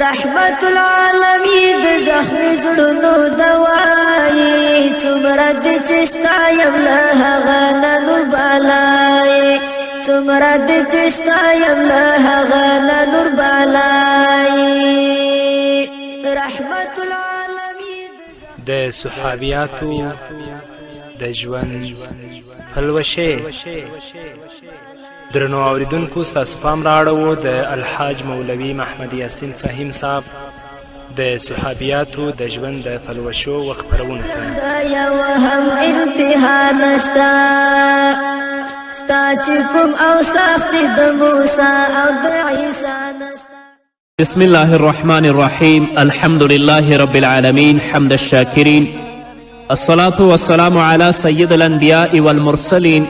رحمت العالمین د زخمی زړونو دوایي، څومره دې چې ستایم له هغه نه نور بالای، څومره دې چې ستایم له هغه نه نور بالای. رحمت العالمین. د صحابیاتو د ژوند پلوشې. درنو اوریدونکو، ستاسو پام رااړوو د الحاج مولوي محمد یاسین فهیم صاحب د صحابیاتو د ژوند د پلوشو و خپرونو ته. یو هم انتها نشتا، ستا چې کوم اوصاف دي د موسی او د عیسی نشتا. بسم الله الرحمن الرحيم، الحمد لله رب العالمين، حمد الشاكرين، الصلاة والسلام على سيد الأنبياء والمرسلين،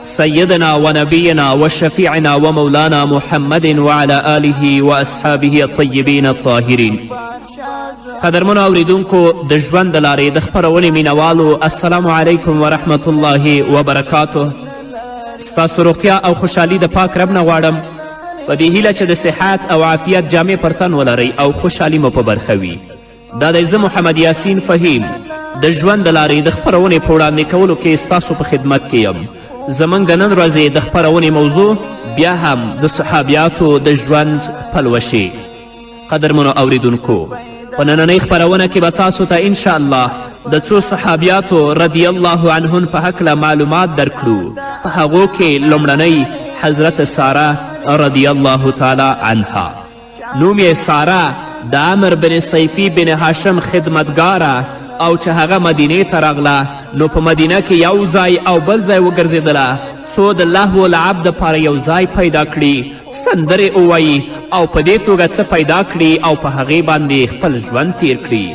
سيدنا ونبينا وشفيعنا ومولانا محمد وعلى آله وأصحابه الطيبين الطاهرين. قدرمنو اوریدونکو، د ژوند د لارې د خپرونې مینوالو، السلام علیکم ورحمت الله وبرکاته. ستاسو روغتیا او خوشحالي د پاک رب نه غواړم، په دې هیله چې د صحت او عافیت جامې پر تن ولرئ او خوشحالي مو په برخه وي. دا دی زه محمد یاسین فهیم د ژوند د لارې د خپرونې په وړاندې کولو کې ستاسو په خدمت کې یم. زموږ د نن ورځې د خپرونې موضوع بیا هم د صحابیاتو د ژوند پلوشې. قدرمنو اوریدونکو، په نننۍ خپرونه کې به تاسو ته انشاءالله د څو صحابیاتو رضی الله عنهن په هکله معلومات درکړو. په هغو کې لومړنۍ حضرت ساره رضی الله تعالی عنها. نوم یې ساره، د عمر بن صیفي بن هاشم خدمتګاره، او چې هغه مدینې ته راغله نو په مدینه کې یو ځای او بل ځای وګرځېدله څو د لهو لعب دپاره یو ځای پیدا کړي، سندرې ووایي او په دې توګه څه پیدا کړي او په هغې باندې خپل ژوند تیر کړي.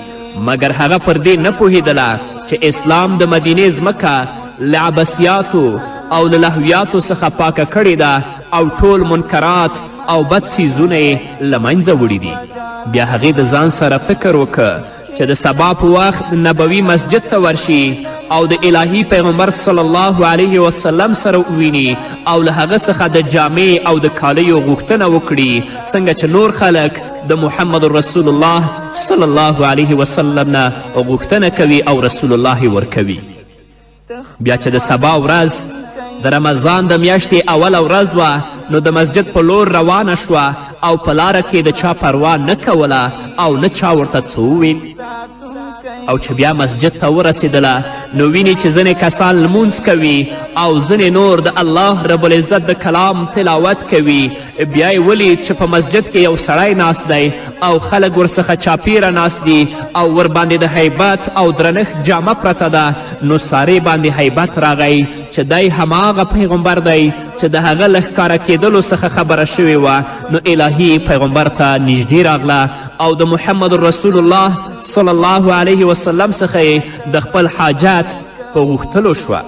مګر هغه پر دې نه پوهېدله چې اسلام د مدینې ځمکه له عبثیاتو او له لهویاتو څخه پاکه کړې ده او ټول منکرات او بد څیزونه یې له منځه وړي دي. بیا هغې د ځان سره فکر وکړ چې د سبا په وخت نبوي مسجد ته ورشي او د الهي پیغمبر صلی الله علیه وسلم سره وویني او له هغه څخه د جامې او د کالیو غوښتنه وکړي، څنګه چې نور خلک د محمد رسول الله صلی الله علیه وسلم نه غوښتنه کوي او رسول الله ورکوي. بیا چې د سبا ورځ د رمضان د میاشتې اوله ورځ وه نو د مسجد په لور روانه شوه او په لاره کې د چا پروا نه کوله او نه چا ورته څه وویل. او چې بیا مسجد ته ورسېدله نو ویني چې ځینې کسان لمونځ کوي او ځینې نور د الله رب العزت د کلام تلاوت کوي. بیا یې ولید چې په مسجد کې یو سړی ناست دی او خلک ورڅخه چاپیره ناست دي او ورباندې د هیبت او درنښت جامه پرته ده. نو سارې باندې هیبت راغی چې دی هماغه پیغمبر دی چې د هغه له ښکاره کېدلو څخه خبره شوې وه. نو الهي پیغمبر ته نږدې راغله او د محمد رسول الله صلی الله علیه وسلم څخه یې د خپل حاجت په غوښتلو شوه.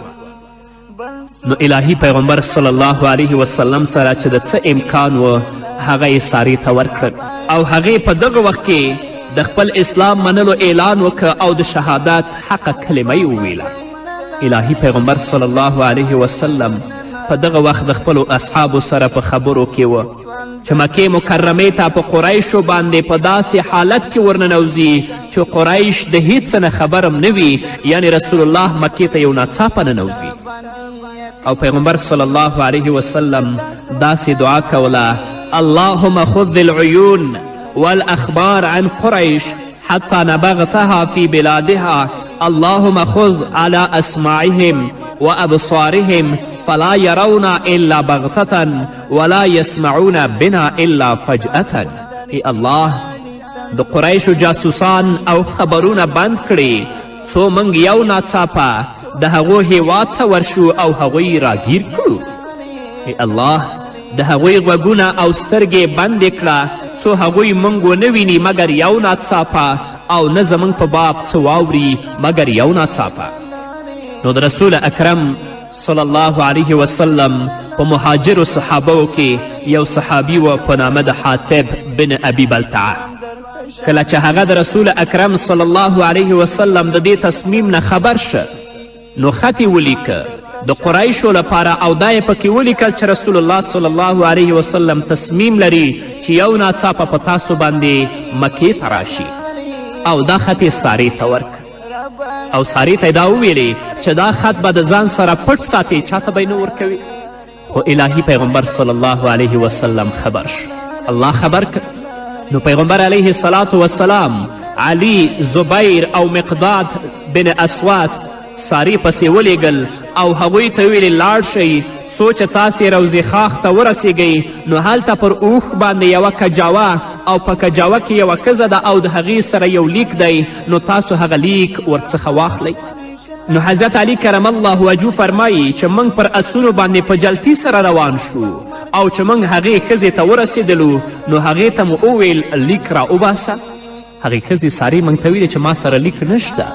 نو الهي پیغمبر صلی الله علیه وسلم سره چې د څه امکان و هغه یې سارې ته ورکړل او هغې په دغه وخت کې د خپل اسلام منلو اعلان وکړ او د شهادت حقه کلمه یې وویله. الهي پیغمبر صلی الله علیه وسلم په دغه وخت د خپلو اصحابو سره په خبرو کې و چې مکې مکرمې ته په قریشو باندې په داسې حالت کې ورننوځي چې قریش د هیڅ نه خبرم نه وي، یعنې رسول الله مکې ته یو ناڅاپه ننوځي. او پیغمبر صلی الله علیه وسلم داسې دعا کوله: اللهم خذ العیون والاخبار عن قریش حتى نبغتها في بلادها، اللهم خذ على أسماعهم وأبصارهم فلا يرون إلا بغتة ولا يسمعون بنا إلا فجأة. ای الله، د قریشو جاسوسان او خبرونه بند کړي څو موږ یو ناڅاپه د هغو هیواد ته ورشو او هغوی راګیر کړو. ای الله، د هغوی غوږونه او سترګې بندې کړه څو هغوی موږ ونه ویني مګر یو ناڅاپه، او نه زموږ په باب څه واوري مګر یو ناڅاپه. نو د رسول اکرم صلی الله علیه وسلم په مهاجرو صحابو کې یو صحابي و په نامه د حاطب بن ابي بلتعه. کله چې هغه د رسول اکرم صلی الله علیه وسلم د دې تصمیم نه خبر شه نو خط یې ولیکه د قریشو لپاره، او دا یې پکې ولیکل چې رسول الله صلی الله علیه وسلم تصمیم لري چې یو ناڅاپه په تاسو باندې مکې ته راشي. او دا خط یې سارې ته ورکړ او سارې ته یې دا وویلې چې دا خط به د ځان سره پټ ساتې، چاته به یې نه ورکوي. خو الهي پیغمبر صلی الله علیه وسلم خبر شو، الله خبر کړ. نو پیغمبر علیه الصلاة والسلام علی، زبیر او مقداد بن اسواد سارې پسې ولیږل او هغوی ته ویلې لاړ شئ څو چې تاسې روضې ښاخ ته ورسیږئ، نو هلته پر اوښ باندې یوه کجاوه او په کجاوه کې یوه ښځه ده او د هغې سره یو لیک دی، نو تاسو هغه لیک ورڅخه واخلئ. نو حضرت علی کرم الله وجهه فرمایي چې موږ پر اسونو باندې په جلتي سره روان شو او چې موږ هغې ښځې ته ورسېدلو نو هغې ته مو وویل لیک را وباسه. هغې ښځې سارې موږ ته ویلې چې ما سره لیک نشته.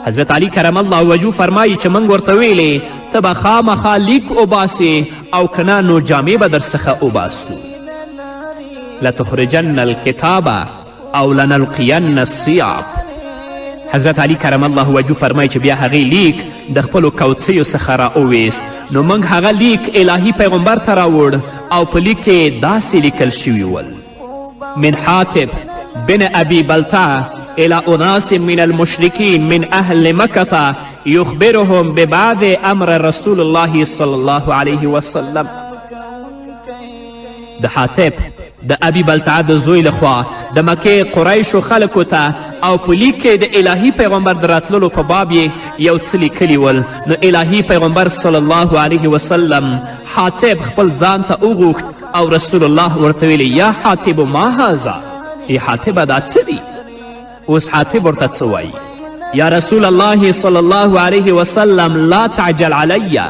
حضرت علی کرم الله وجهه فرمایي چې موږ ورته ویلې ته به خامخا لیک وباسې او که نه نو جامې به درڅخه وباسو. لتخرجن الکتاب او لنلقین الصیاب. حضرت علی کرم الله وجهه فرمایي چې بیا هغې لیک د خپلو کوڅیو څخه را وویست، نو موږ هغه لیک الهي پیغمبر ته راوړ او په لیک کې داسې لیکل شوي ول: من حاطب بن ابي بلتع الى اناس من المشرکین من اهل مکة يخبرهم ببعض امر رسول الله صلی الله علیه وسلم. د حاطب د ابي بلتعه د زوی لخوا د مکې قریشو خلکو ته او په لیک کې د الهي پیغمبر د راتللو په باب یې یو څه لیکلي ول. نو الهي پیغمبر صلی الله علیه وسلم حاطب خپل ځان ته وغوښت او رسول الله ورته ویلې یا حاطب ما هذا، ای حاطبه دا څه دي؟ اوس حاطب ورته څه وایي؟ یا رسول الله صلی الله علیه وسلم لا تعجل علی،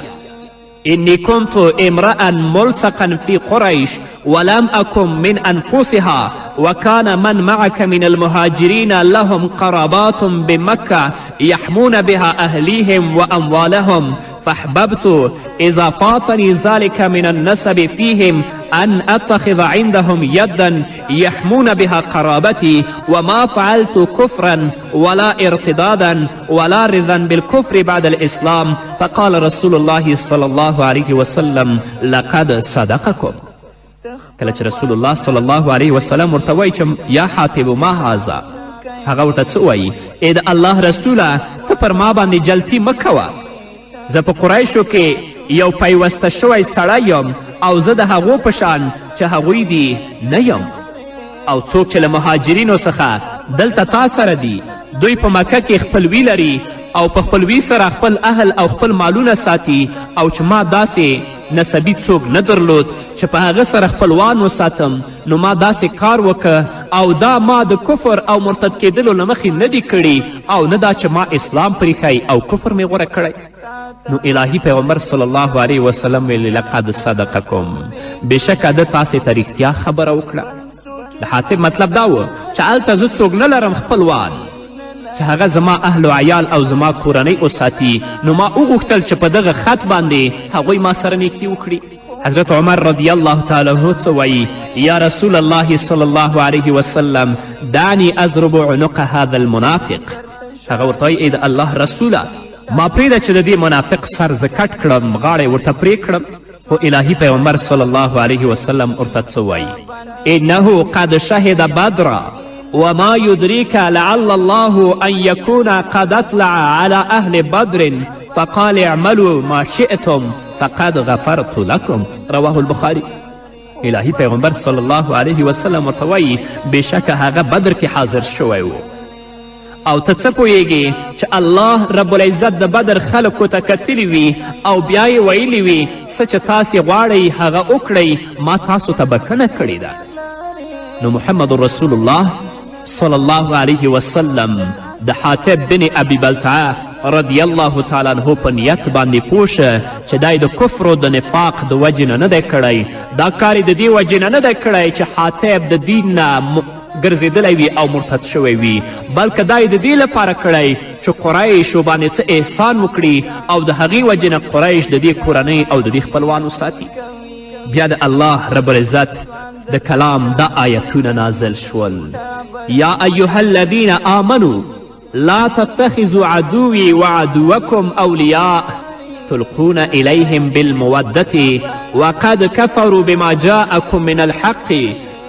إني كنت امرأ ملصقا في قريش ولم أكن من أنفسها، وكان من معك من المهاجرين لهم قرابات بمكة يحمون بها أهليهم وأموالهم، فأحببت إذا فاتني ذلك من النسب فيهم أن أتخذ عندهم يدا يحمون بها قرابتي، وما فعلت كفرا ولا ارتدادا ولا رضا بالكفر بعد الإسلام. فقال رسول الله صلى الله عليه وسلم لقد صدقكم. کله چې رسول الله صلی الله علیه وسلم ورته وایي چې یا حاطب ما هذا، هغه ورته څه وایي؟ ای د الله رسوله، ته پر ما باندې جلتي مه کوه، زه په قریشو کې یو پیوسته شوی سړی یم او زه د هغو په شان چې هغوی دي نه یم، او څوک چې له مهاجرینو څخه دلته تا سره دي دوی په مکه کې خپلوي لري او په خپلوي سره خپل اهل او خپل مالونه ساتي، او چې ما داسې نسبي څوک نه درلود چې په هغه سره خپلوان وساتم، نو ما داسې کار وکه او دا ما د کفر او مرتد کېدلو له مخې نه دي کړي او نه دا چې ما اسلام پریښی او کفر مې غوره کړی. نو الهي پیغمبر صلی الله علیه وسلم ویلې لقد صدقکم، بېشکه ده تاسې ته رښتیا خبره وکړه. د حاطب مطلب دا و چې هلته زه څوک نه لرم خپلوان چې هغه زما اهل و عیال او زما کورنۍ وساتي، نو ما وغوښتل چې په دغه خط باندې هغوی ما سره نیکي وکړي. حضرت عمر رضی الله تعالی عنه څه وایي؟ یا رسول الله صلی الله علیه وسلم دعني اضرب عنق هذا المنافق. هغه ورته وایي ای د الله رسوله، ما پرېږده چې د دې منافق سر زه کټ کړم، غاړه یې ورته پرې کړم. خو الهي پیغمبر صلی الله علیه وسلم ورته څه وایي؟ انه قد شهد بدرا وما يدريك لعل الله أن يكون قد اطلع على أهل بدر فقال اعملوا ما شئتم فقد غفرت لكم. رواه البخاري. الهي پیغمبر صلی الله علیه وسلم ورته وایي بېشکه هغه بدر کې حاضر شوی و، او ته څه پوهیږې چې الله رب العزت د بدر خلکو ته کتلي وي او بیا یې ویلي وي څه چې تاسې غواړئ هغه وکړئ، ما تاسو ته بښنه کړې ده. نو محمد رسول الله صلی الله علیه وسلم د حاطب بن ابي بلتعه رضی الله تعالی عنه په نیت باندې پوه شه چې دا یې د کفر او د نفاق د وجې نه نه دی کړی، دا کار یې د دې وجې نه نه دی کړی چې حاطب د دین نه ګرځېدلی وي او مرتد شوی وي، بلکه دا یې د دې لپاره کړی چې قریشو باندې څه احسان وکړي او د هغې وجې نه قریش د دې کورنۍ او د دې خپلوان وساتي. بیا د الله رب العزت د کلام دا آیتونه نازل شول: یا ایها الذین آمنو لا تتخذوا عدوی وعدوکم اولیاء تلقون إليهم بالمودة وقد كفروا بما جاءكم من الحق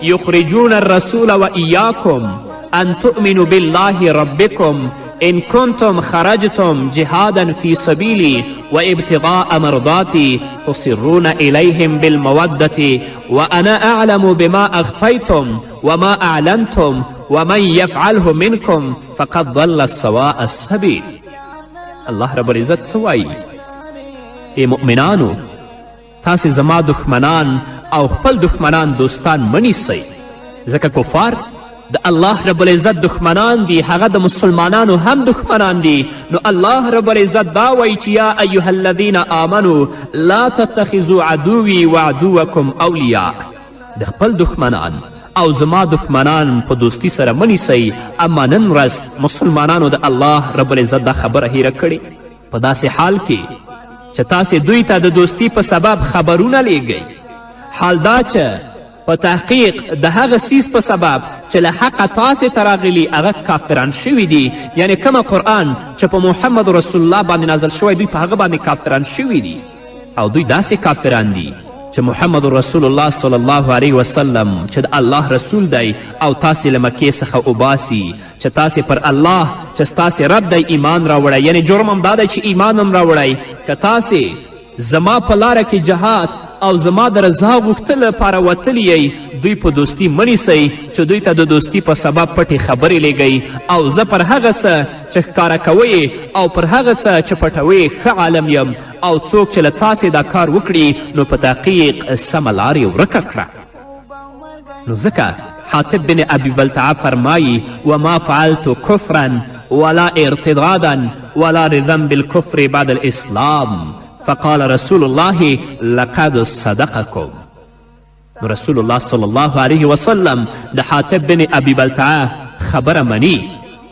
يخرجون الرسول وإياكم أن تؤمنوا بالله ربكم إن كنتم خرجتم جهادا في سبيلي وابتغاء مرضاتي تصرون إليهم بالمودة وأنا أعلم بما أخفيتم وما أعلنتم ومن يفعله منكم فقد ضل سواء السبيل. الله رب العزت څه وایي؟ ای مؤمنانو، تاسې زما دښمنان او خپل دښمنان دوستان مه نیسئ، ځکه کفار د الله رب العزت دښمنان دي، هغه د مسلمانانو هم دښمنان دي. نو الله رب العزت دا وایي چې یا ایها الذین آمنو لا تتخذوا عدوی وعدوکم اولیاء. د خپل دښمنان او زما دښمنان په دوستی سره مه نیسئ. اما نن ورځ مسلمانانو د الله رب العزت دا خبره هیره کړې، په داسې حال کې چې تاسې دوی ته د دوستی په سبب خبرونه لیږئ، حال دا چې په تحقیق د هغه څیز په سبب چې له حقه تاسې ته راغلي هغه کافران شوي دي. یعنې کومه قرآن چې په محمد رسول الله باندې نازل شوی، دوی په هغه باندې کافران شوي دي. او دوی داسې کافران دي چې محمد رسول الله صلی الله علیه وسلم چې د الله رسول دی او تاسې له مکې څخه وباسي، چې تاسې پر الله چې ستاسې رب دی ایمان راوړی، یعنې جرم هم دا دی چې ایمان هم راوړی، که تاسې زما په لاره کې جهاد او زما د رضا غوښتلو لپاره وتلي یئ، دوی په دوستي مه نیسئ چې دوی ته د دوستي په سبب پټې خبرې لیږئ، او زه پر هغه څه چې ښکاره کوئ او پر هغه څه چې پټوئ ښه عالم یم، او څوک چې له تاسې دا کار وکړي نو په تحقیق سمه لار یې ورکه کړه. نو ځکه حاطب بن ابي بلتعه فرمایي وما فعلت کفرا ولا ارتدادا ولا لذنب الكفر بعد الاسلام فقال رسول الله لقد صدقكم. نو رسول الله صلی الله علیه وسلم د حاطب بن ابي بلتعه خبره مني،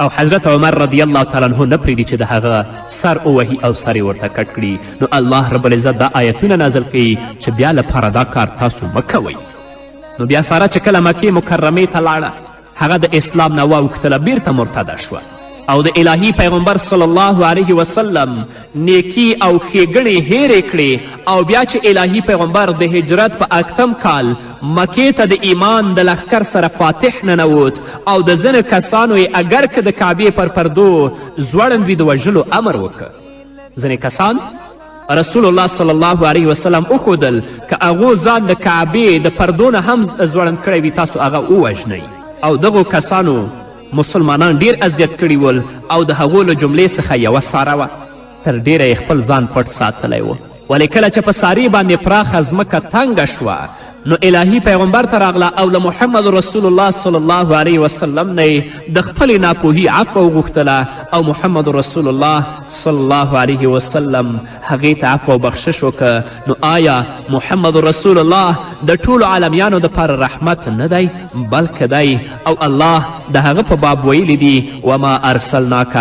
او حضرت عمر رضی الله تعالی عنه نه پرېږدي چې د هغه سر ووهي او سر یې ورته کټ کړي. نو الله رب العزت دا آیتونه نازل کوي چې بیا لپاره دا کار تاسو مه کوئ. نو بیا ساره چې کله مکې مکرمې ته لاړه، هغه د اسلام نه واوښتله، بیرته مرتده شوه، او د الهي پیغمبر صلی الله علیه وسلم نیکی او ښېګڼې هیرې کړې. او بیا چې الهي پیغمبر د هجرت په اکتم کال مکې ته د ایمان د لښکر سره فاتح ننوت، او د ځینو کسانو یې اګر که د کعبې پر پردو ځوړند وي د وژلو امر وکړ. ځینې کسان رسول الله صلی الله علیه وسلم وښودل که هغو ځان د کعبې د پردو نه هم ځوړند کړی وي تاسو هغه ووژنئ. او دغو کسانو مسلمانان ډیر اذیت کړي ول، او د هغو له جملې څخه یوه ساره وه. تر ډیره یې خپل ځان پټ ساتلی و، ولې کله چې په سارې باندې پراخه ځمکه تنګه شوه، نو الهي پیغمبر ته راغله او له محمد رسول الله صلی الله علیه وسلم نه یې د خپلې ناپوهي عفوه وغوښتله، او محمد رسول الله صلی الله علیه وسلم هغې ته عفوه او بخشش وکړه. نو آیا محمد رسول الله د ټولو عالمیانو دپاره رحمت نه دی؟ بلکې دی، او الله د هغه په باب ویلي دي وما ارسلناک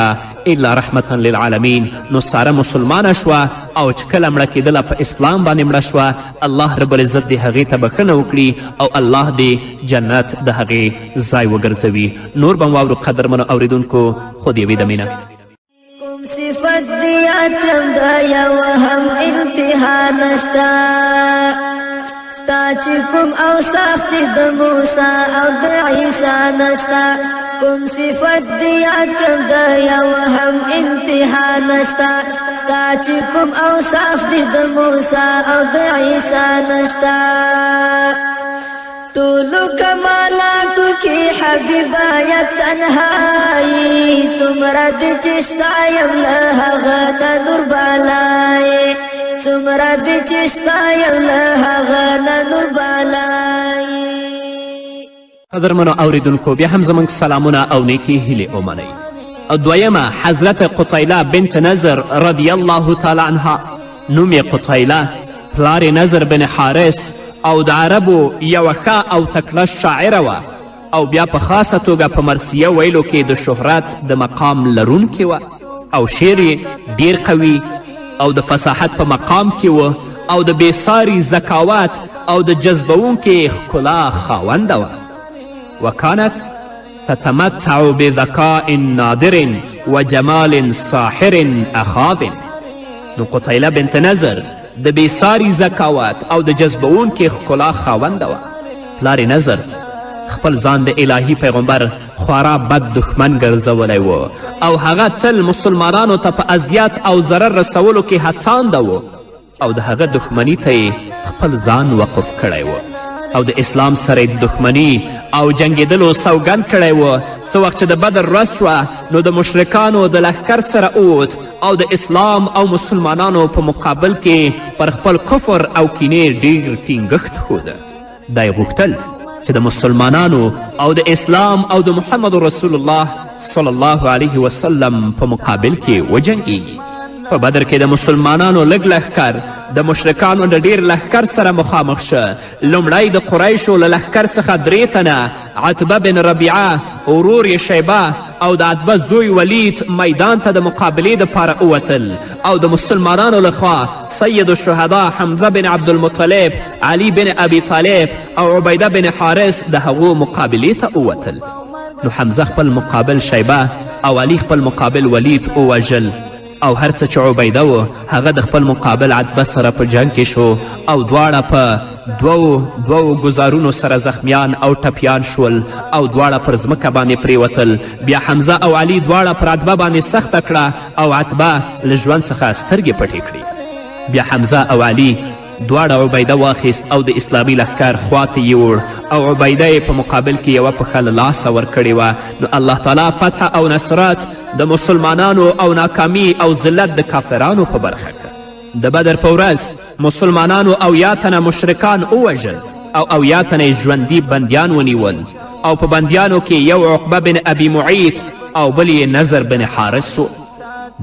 الا رحمتا للعالمین. نو ساره مسلمانه شوه، او چې کله مړه کېدله په اسلام باندې مړه شوه. الله رب العزت دې هغې ته بښنه وکړي، او الله دې جنت د هغې ځای وګرځوي. نور به واورو قدرمنو اورېدونکو، خو د یوې دمې نه. کوم صفت دې یاد کړم د یو هم انتها نشته، ستا چې کوم اوصاف دي د موسی او د عیسی نشته. کوم صفت دې یاد کړم د یو هم انتها نشته، ستا چې کوم اوصاف دي د موسی او د عیسی نشته. ټولو کمالاتو کې حبیبه یک تنهایی، څومره دې چې ستا یم له هغه نه نور بالای، څومره دې چې ستا یم له هغه نه نور بالای. قدرمنو اوریدونکو، بیا هم زموږ سلامونه او نیکې هیلې ومنئ. او دویمه حضرت قتیله بنت نضر رضی الله تعالی عنها، نوم یې قتیله، پلار یې نضر بن حارث، او د عربو یوه ښه او تکړه شاعره وه، او بیا په خاصه توګه په مرثیه ویلو کې د شهرت د مقام لرونکې وه، او شعر یې ډیر قوي او د فصاحت په مقام کې و، او د بېساري ذکاوت او د جذبوونکې ښکلا خاونده وه. وکانت تتمتع بذکاء نادر و جمال ساحر اخاذ. نو قتیله بنت نظر د بېساري ذکاوت او د جذبوونکې ښکلا خاونده وه. پلار یې نظر خپل ځان د الهي پیغمبر خورا بد دښمن ګرځولی و او هغه تل مسلمانانو ته په اذیت او ضرر رسولو کې هڅانده و او د هغه دښمني ته یې خپل ځان وقف کړی و او د اسلام سره یې د دښمني او جنګېدلو سوګند کړی و. څه وخت چې د بدر ورځ شوه نو د مشرکانو د لښکر سره ووت او د اسلام او مسلمانانو په مقابل کې پر خپل کفر او کینې ډیر ټینګښت ښوده. دا یې غوښتل چې د مسلمانانو او د اسلام او د محمد رسول الله صلی الله علیه وسلم په مقابل کې وجنګیږي. په بدر کې د مسلمانانو لږ لښکر د مشرکانو د ډیر لښکر سره مخامخ شه. لومړی د قریشو له لښکر څخه درې تنه، عتبه بن ربیعه، ورور یې شیبه او د عتبه زوی ولید میدان ته د مقابلې دپاره ووتل او د مسلمانانو لخوا سید الشهدا حمزه بن عبدالمطلب، علی بن ابي طالب او عبیده بن حارث د هغو مقابلې ته ووتل. نو حمزه خپل مقابل شیبه او علی خپل مقابل ولید ووژل او هر څه چې عبیده و هغه د خپل مقابل عتبه سره په جنګ کې شو او دواړه په دوو دوو ګزارونو سره زخمیان او ټپیان شول او دواړه پر ځمکه باندې پریوتل. بیا حمزه او علی دواړه پر عتبه باندې سخته کړه او عتبه له ژوند څخه سترګې پټې کړې. بیا حمزه او علی دواړه عبیده واخیست او د اسلامي لښکر خوا ته یوړ او عبیده یې په مقابل کې یوه پښه له لاسه ورکړې وه. نو الله تعالی فتح او نصرت د مسلمانانو او ناکامي او ذلت د کافرانو په برخه کړ. د بدر په ورځ مسلمانانو 70 تنه مشرکان ووژل او 70 تنه یې ژوندي بندیان ونیول او په بندیانو کې یو عقبه بن ابي معیط او بل یې نظر بن حارث و.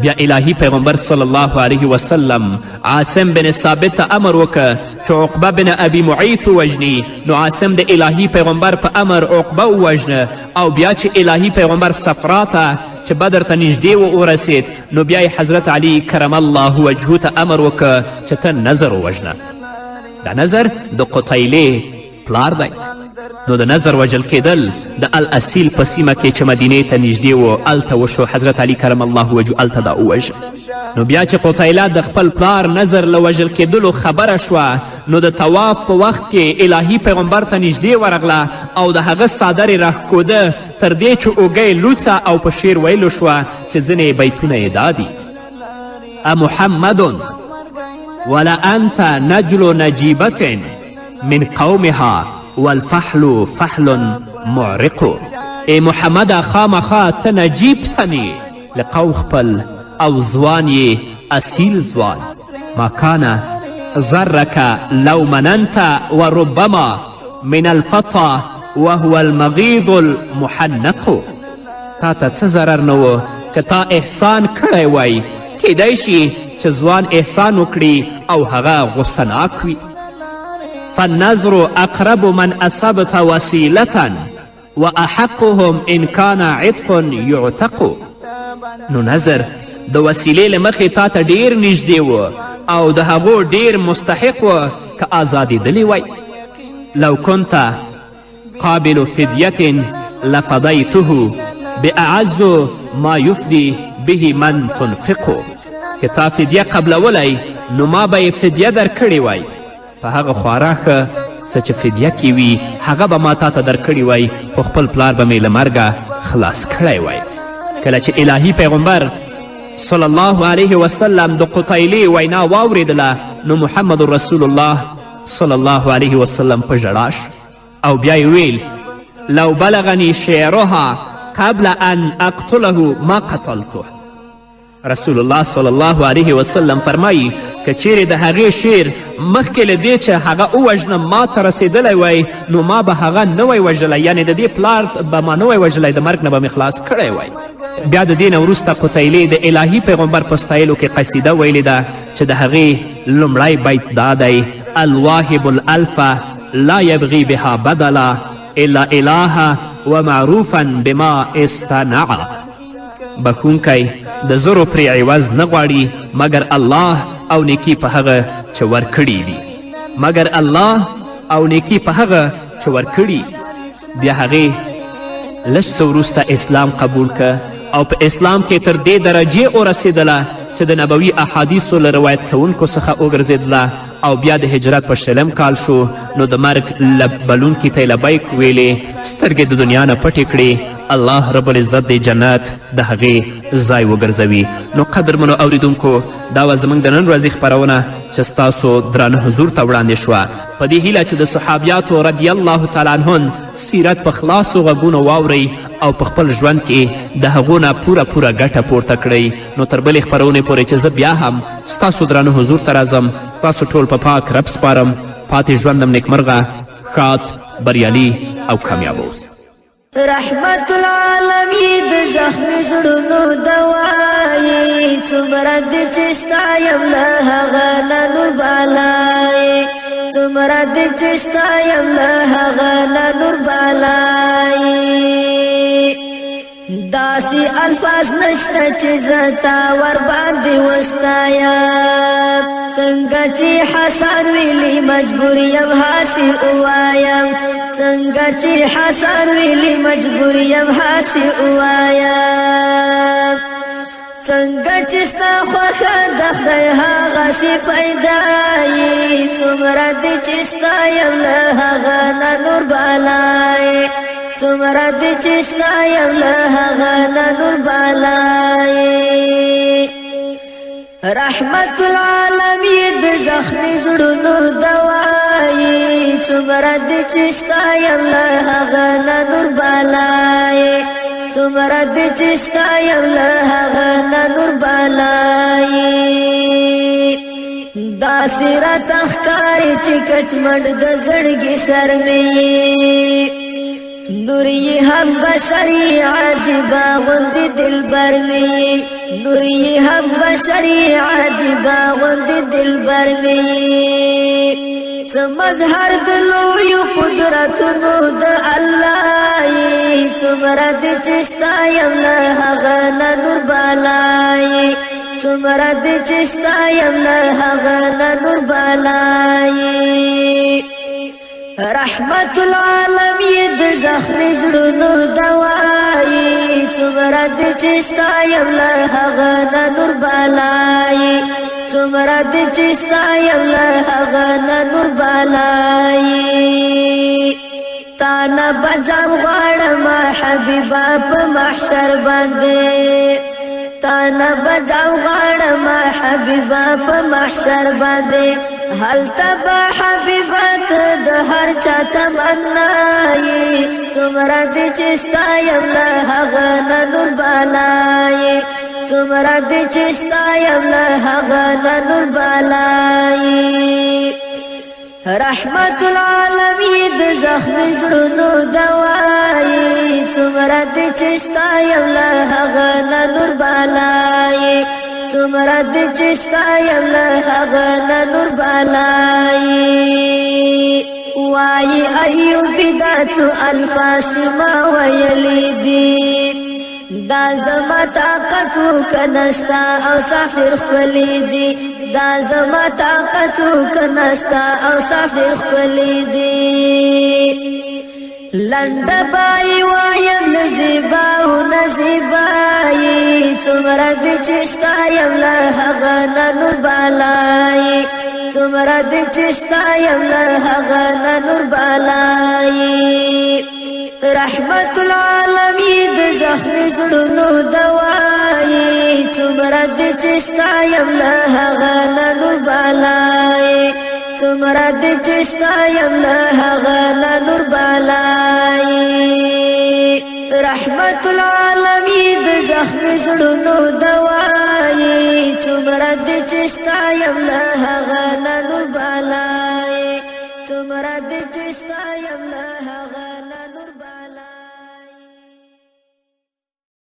بیا الهي پیغمبر صلی الله علیه وسلم عاصم بن ثابت ته امر وکړ چې عقبه بن ابي معیط ووژني. نو عاصم د الهي پیغمبر په امر عقبه ووژنه او بیا چې الهي پیغمبر صفرا ته چې بدر ته نږدې و ورسید نو بیا یې حضرت علی کرم الله وجهه ته امر وکړ چې ته نظر ووژنه. دا نظر د قتیلې پلار دی. نو د نظر وژل کېدل د الاصیل په سیمه کې چې مدینې ته نږدې و هلته وشو. حضرت علی کرم الله وجهه هلته دا ووژل. نو بیا چې قتیله د خپل پلار نظر له وژل کېدلو خبره شوه نو د طواف په وخت کې الهي پیغمبر ته نږدې ورغله او د هغه څادر یې راښکوده تر دې چې اوږه یې لوڅه او په شعر ویلو شوه چې ځینې بیتونه یې دا دي: امحمد ولا انت نجل نجیبة من قومها والفحل فحل معرق. ای محمده خامخا ته نجیب تن یې له قوم خپل او ځوان یې اصیل ځوان. ما کان ضرک لو مننت وربما من الفتا وهو المغیض المحنق. تا ته څه ضرر نه و که تا احسان کړی وای، کیدای شي چې ځوان احسان وکړي او هغه غصهناک وي. فالنظر اقرب من اصبت وسیلة واحقهم ان کان عتق یعتق. نو نظر د وسیلې له مخې تا ته ډیر نږدې و او د هغو ډیر مستحق و که ازادېدلی وای. لو كنت قابل فدیة لفدیته باعز ما یفدی به من تنفق. که تا فدیه قبلولی نو ما به یې فدیه درکړې وای، په هغه خورا ښه څه چې فدیه کې وي هغه به ما تا ته درکړي وای، خو خپل پلار به مې له مرګه خلاص کړی وای. کله چې الهي پیغمبر صلی الله علیه وسلم د قتیلې وینا واورېدله نو محمد رسول الله صلی الله علیه وسلم په ژړا شو او بیا یې ویل: لو بلغني شعرها قبل ان اقتله ما قتلته. رسول الله صلی الله علیه وسلم فرمایي که چیرې د هغې شعر مخکې له دې چې هغه ووژنم ما ته رسېدلی وای نو ما به هغه نه وای وژلی، یعنې د دې پلار به ما نه وای وژلی، د مرګ نه به مې خلاص کړی وای. بیا د دې نه وروسته قتیلې د الهي پیغمبر په ستایلو کې قصیده ویلې ده چې د هغې لومړی بیت دا دی: الواهب الالفه لا یبغي بها بدلا الا اله ومعروفا بما اصطنع. بښونکی د زرو پرې عوض نه غواړي مګر الله او نیکي په هغه چې ورکړي دي، مګر الله او نیکي په هغه چې ورکړي. بیا هغې لږ څه وروسته اسلام قبول که او په اسلام کې تر دې درجې ورسېدله چې د نبوي احادیثو له روایت کوونکو څخه وګرځېدله او بیا د هجرت په شلم کال شو، نو د مرګ بلونکي ته یې لبیک ویلې، سترګې د دنیا نه پټې کړې. الله رب العزت دې جنت د هغې ځای وګرځوي. نو قدرمنو اوریدونکو، دا وه زموږ د نن ورځې خپرونه چې ستاسو درانه حضور ته وړاندې شوه، په دې هیله چې د صحابیاتو رضی الله تعالی عنهن سیرت په خلاصو غږونو واورئ او په خپل ژوند کې د هغو نه پوره پوره ګټه پورته کړئ. نو تر بلې خپرونې پورې چې زه بیا هم ستاسو درانه حضور ته راځم، تاسو ټول په پاک رب سپارم. پاتې ژوندم نیکمرغه، ښاد، بریالي او کامیاب اوسئ. رحمت العالمین د زخمی زړونو دوایي، څومره دې چې ستا یم له هغه نه نور بالایي، څومره دې چې ستا یم له هغه نه نور بالایي. داسې الفاظ نشته چې زه تا ورباندې وستایم، څنګه چې حسن ویلي مجبور یم هسې ووایم، څنګه چې حسن ویلي مجبور یم هسې ووایم، څنګه چې ستا خوښه د خدای هغسې پیدا یي، څومره دې چې ستا یم له هغه نه نور بالایي، څومره دې چې ستا یم له هغه نه نور بالایي. رحمت العالمین د زخمی زړونو دوایي، څومره دې چې ستا یم له هغه نه نور بالایي، څومره دې چې ستا یم له هغه نه نور بالایي. داسې راته ښکاري چې کټمنډ د زړګي سر مې یې، نور یې هم بشري عجیبه غوندې دلبر مې یې، نور یې هم بشري عجیبه غوندې دلبر مې یې. څه مظهر د لویو قدرتونو د الله یې، څومره دې چې ستا یم له هغه نه نور بالایي، څومره دې چې ستا یم له هغه نه نور بالایي. رحمت العالمین د زخمی زړونو دوایي، څومره دې چې ستا یم له هغه نه نور بالایي، څومره دې چې ستا یم له هغه نه نور بالایي. تا نه بجام غواړم حبیبه په محشر باندې، تا نه بجام غواړم حبیبه په محشر باندې، هلته به حبیبه ته د هر چا تمنا یې، څومره دې چې ستا یم له هغه نه نور بالایي، څومره دې چې ستا یم له هغه نه نور بالایي. رحمت العالمین د زخمی زړونو دوایي، څومره دې چې ستا یم له هغه نه نور بالایي، څومره دې چې ستا یم له هغه نه نور بالایي. وایي ایوبي دا څو الفاظ ما ویلي دي، دا زما طاقت که نستا اوصاف ډېر ښکلي دي، دا زما طاقت که نستا اوصاف ډېر ښکلي دي. لنډه بای وایم له زیبا او نه زیبایي، څومره دې چې ستا یم له هغه نه نور بالایي، څومره دې چې ستا یم له هغه نه نور بالایي. رحمت العالمین د زخمی زړونو دوایي، څومره دې چې ستا یم له هغه نه نور بالایي، څومره دې چې ستا یم له هغه نه نور بالایي. رحمت العالمین د زخمی زړونو دوایي، څومره دې چې ستا یم له هغه نه نور بالایي، څومره دې چې ستا